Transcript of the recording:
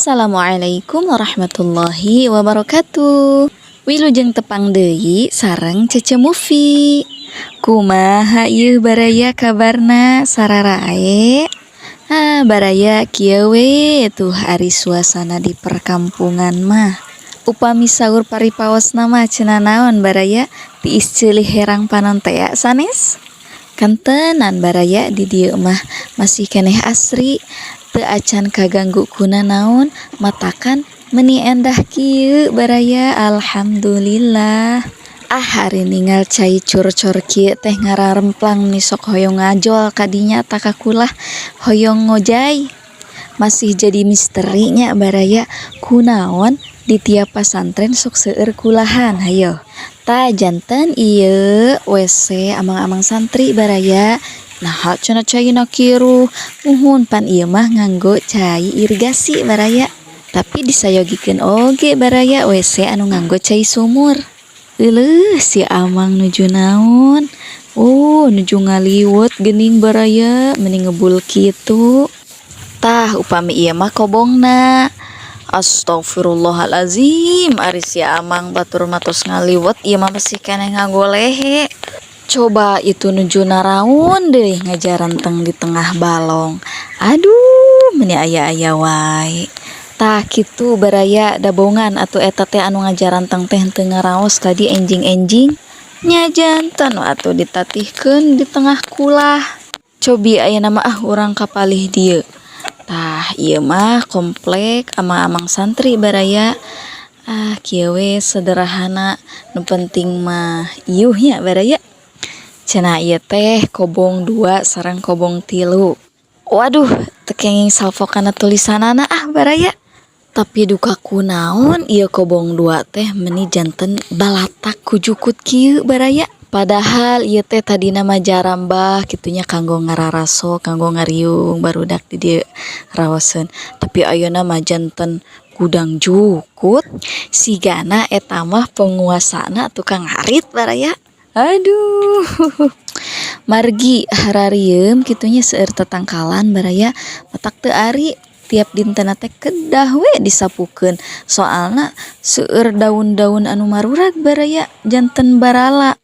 Assalamualaikum warahmatullahi wabarakatuh. Wilujeng tepang deui sareng Cece Movie. Kumaha ieu baraya kabarna, sararae? Ah, baraya, kieu we tuh ari suasana di perkampungan mah. Upami saur paripaosna mah cenah naon, baraya, tiis ceulih herang panon tea sanes? Kantenan, baraya, di dieu mah masih keneh asri, teu acan kaganggu ku nanaon, matakan meuni endah kieu, baraya, alhamdulillah. Ah, ari ningal cai curcor kieu teh ngararemplang ni sok hoyong ngajol kadinya tah ka kulah, hoyong ngojay. Masih jadi misteri nya, baraya, kunaon di tiap pasantren sok seueur kulahan, hayo. Tah, janten ieu WC amang-amang santri, baraya. Naha cenah caina kiruh? Muhun, pan ieu mah nganggo cai irigasi, baraya. Tapi disayogikeun oge, baraya, WC anu nganggo cai sumur. Euleuh, si amang nuju naon? Oh, nuju ngaliwet geuning, baraya, meuni ngebul kitu. Tah, upami ieu mah kobongna. Astagfirullahalazim, ari si amang batur mah tos ngaliwet, ieu mah masih keneh ngagolehe. Coba itu nuju naraon deui ngajarenteng di tengah balong. Aduh, meuni aya-aya wae. Tah kitu, baraya, dabongan atuh eta teh anu ngajarenteng teh henteu ngaraos tadi enjing-enjing. Nya janten atuh ditatihkeun di tengah kulah. Cobi ayeuna mah ah urang ka palih dieu. Tah, ieu mah komplek amang-amang santri, baraya. Ah, kieu we sederhana, nu penting mah iuh nya, baraya. Cenah ieu teh kobong 2 sareng kobong 3. Waduh, teu kenging salfok kana tulisanana ah, baraya. Tapi duka kunaon ieu kobong 2 teh meuni janten balatak ku jukut kieu, baraya. Padahal ieu teh tadina mah jarambah kitu nya kanggo ngararaso, kanggo ngariung barudak di dieu raoseun. Tapi ayeuna mah janten gudang jukut. Sigana eta mah penguasana tukang ngarit, baraya. Aduh. Margi hararieum kitu nya seueur tetangkalan, baraya, matak teu ari tiap dintenna teh kedah we disapukeun. Soalna seueur daun-daun anu marurag, baraya, janten barala.